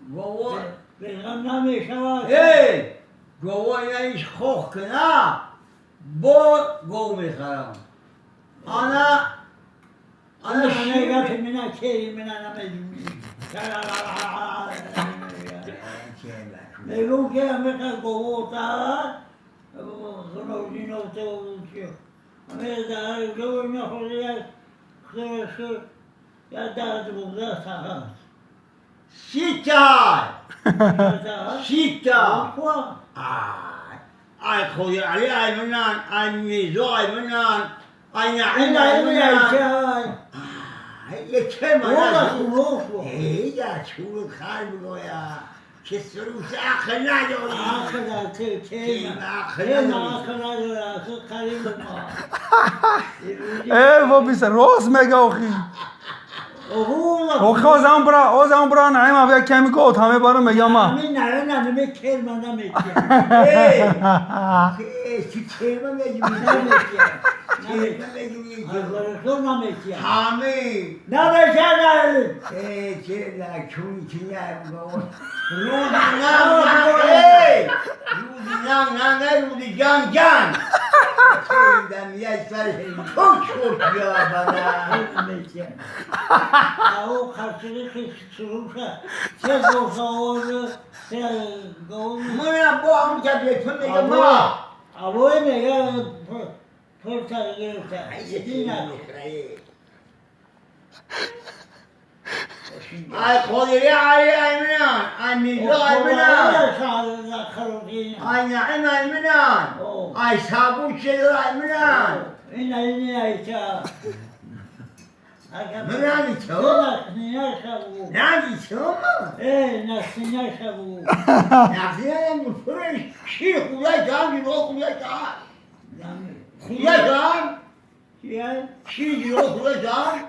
Гово. Беғам намешавад. Эй, гово ина иш хох кина, бо гов мехарам. Ана ана ана шир гапи мина кери мина намедуни. Мегӯм ки амиқа говота хунозинота я дард буда саҳат. Ситай, сита. Ай, ай худи Али ай минан, ай Мирзо ай минан, ай Наим ай минан. Ай, یه mana ای چون خر میگویا که سروس عقل نداری. Э, во биса рост мега охи. Охи озам бра наим авя кеми го отаме бара мега ма. ای چی چه میگی؟ همه ای چه نه چون چی نه رودی نه نه ای رودی نه نه نه رودی جان جان چه یه سر تو شد یا بنا. من با هم که بهتون میگم ما Avoi mega forza گرفته. ای خودی ای ای منان ای میرزا ای منان ای نعیم ای منان ای صابون شده ای منان منانی تو نانی تو نقضی فرش شیر خودای جان جلو خودای جان خودای جان شیر جلو خودای جان.